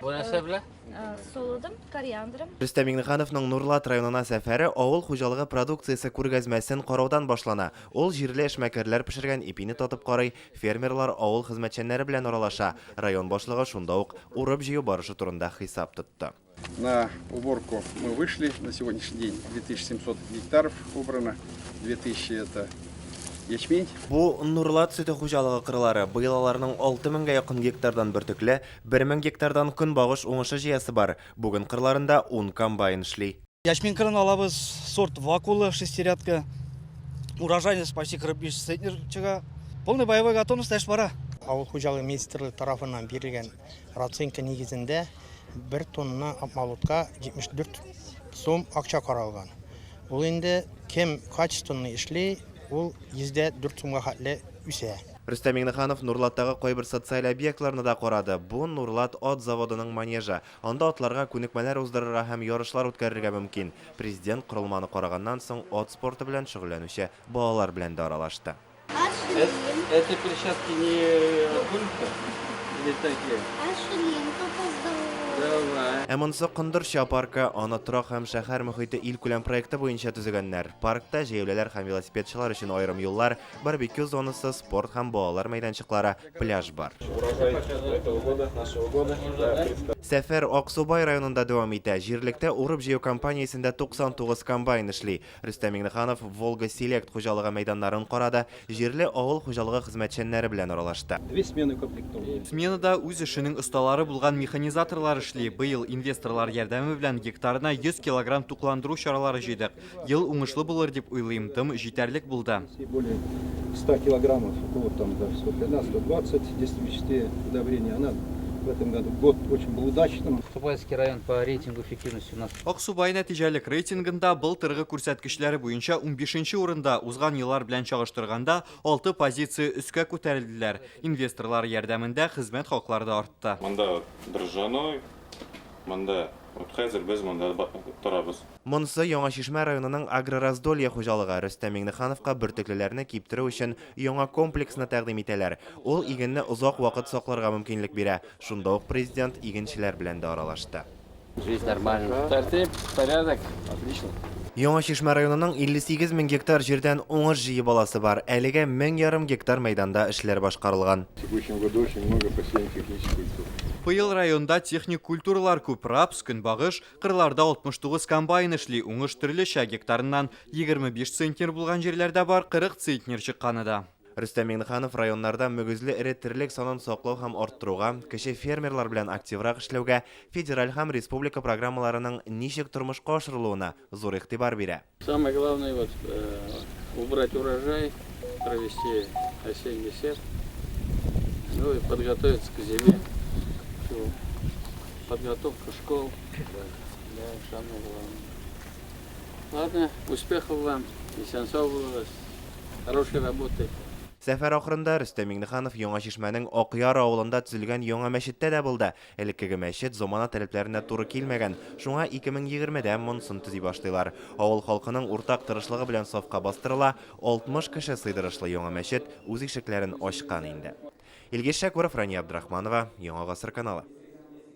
Бу нәрсә белән? Солодом, кориандром. Рөстәм Миңнехановның Нурлат районына сәфәре авыл хуҗалыгы продукциясе күргәзмәсен караудан башлана. Ул җирле эшмәкәрләр пешергән ипине татып карый, фермерлар, авыл хезмәтчәннәре белән аралаша. Район башлыгы шунда ук урып-җыю барышы турында хисап тотты. На уборку мы вышли. На сегодняшний день 2700 гектаров убрано. 2000 это ячмень. Бу, Нурлат сөте хуҗалыгы кырлары. Быел аларның 6 меңгә якын гектардан бөртекле, бер мең гектардан көнбагыш уңышы җыясы бар. Бүген кырларында ун комбайн эшли. Ячмень кырын алабыз, сорт Вакула, шестирядка. Урожайность почти 45 центнер чыга. Полный боевой готовность эш бара. Авыл хуҗалыгы министрлыгы тарафыннан бирелгән расценка нигезендә бер тонна обмолотка 74 сум акча каралган. Ул инде кем качественный эшли, ул 104 сумга хәтле үсә. Рөстәм Миңнеханов Нурлаттагы кайбер социаль объектларны да карады. Бу, Нурлат ат заводының манежы. Анда атларга күнекмәләр уздырырга һәм ярышлар үткәрергә мөмкин. Президент корылманы караганнан соң ат спорты белән шөгыльләнүче балалар белән дә аралашты. Это перчатки не гулька или такие? Давай. Ә монысы Кондырча паркы, аны Торак һәм шәһәр мохите илкүләм проекты буенча төзегәннәр. Паркта җәяүлеләр һәм велосипедчылар өчен аерым юллар, барбекю зонасы, спорт һәм балалар мәйданчыклары, пляж бар. Сәфәр Аксубай районында дәвам итә. Җирлектә урып-җыю кампаниясендә 99 комбайн эшли. Рөстәм Миңнеханов Волга Селект хуҗалыгы мәйданнарын карады, җирле авыл хуҗалыгы хезмәтчәннәре белән аралашты. Две смены укомплектованы. Сменада үз эшенең осталары булган механизаторлар эшли. Быел инвесторлар ярдәме белән гектарына 100 килограмм тукландыру чаралары җыйдык. Ел уңышлы булыр дип уйлыйм, дым җитәрлек булды. Более 100 килограммов, у кого там даже 115, 120 действующих удобрений. Она в этом году год очень был удачным. Аксубайский район по рейтингу эффективности у нас. Аксубай нәтиҗәлек рейтингында былтыргы күрсәткечләре буенча унбишенче урында, узган еллар белән чагыштырганда, алты позиция өскә күтәрелделәр. Инвесторлар ярдәмендә хезмәт хаклары да артты. Монда дрожжаной, монда вот хәзер без монда торабыз. Монысы Яңа Чишмә районының Агрораздолье хуҗалыгы. Рөстәм Миңнехановка бөртеклеләрне киптерү өчен яңа комплексны тәкъдим итәләр. Ул игенне озак вакыт сакларга мөмкинлек бирә. Шунда ук Президент игенчеләр белән дә аралашты. Жизнь нормально. Тәртип, порядок. Отлично. Яңа Чишмә районының 58 мең гектар җирдән уңыш җыеп аласы бар. Әлегә 1500 гектар мәйданда эшләр башкарылган. В текущем году очень много посеян технических культур. Быел районда техник культуралар күп, рапс, көнбагыш, кырларда 69 комбайн эшли, уңыш төрлечә, гектарыннан 25 центнер булган җирләр дә бар, 40 центнер чыкканы да. Рөстәм Миңнеханов районнарда мөгезле эре терлек санын саклау һәм арттыруга, кече фермерлар белән активрак эшләүгә, федераль һәм республика программаларының ничек тормышка ашырылуына зур игътибар бирә. Самое главное вот убрать урожай, провести осенний сев, ну и подготовиться к зиме. Подготовка школ, да, самое главное. Ладно, успехов вам, исән-сау булыгыз, хорошей работы. Сәфәр ахырында Рөстәм Миңнеханов Яңа Чишмәнең Акъяр авылында төзелгән яңа мәчеттә дә булды. Элеккеге мәчет замана таләпләренә туры килмәгән, шуңа 2020 дә монысын төзи башлыйлар. Авыл халкының уртак тырышлыгы белән сафка бастырыла, 60 кеше сыйдырышлы яңа мәчет үз ишекләрен ачкан инде. Илгиз Шәкүров, Рания Абдрахманова, Яңа Гасыр каналы.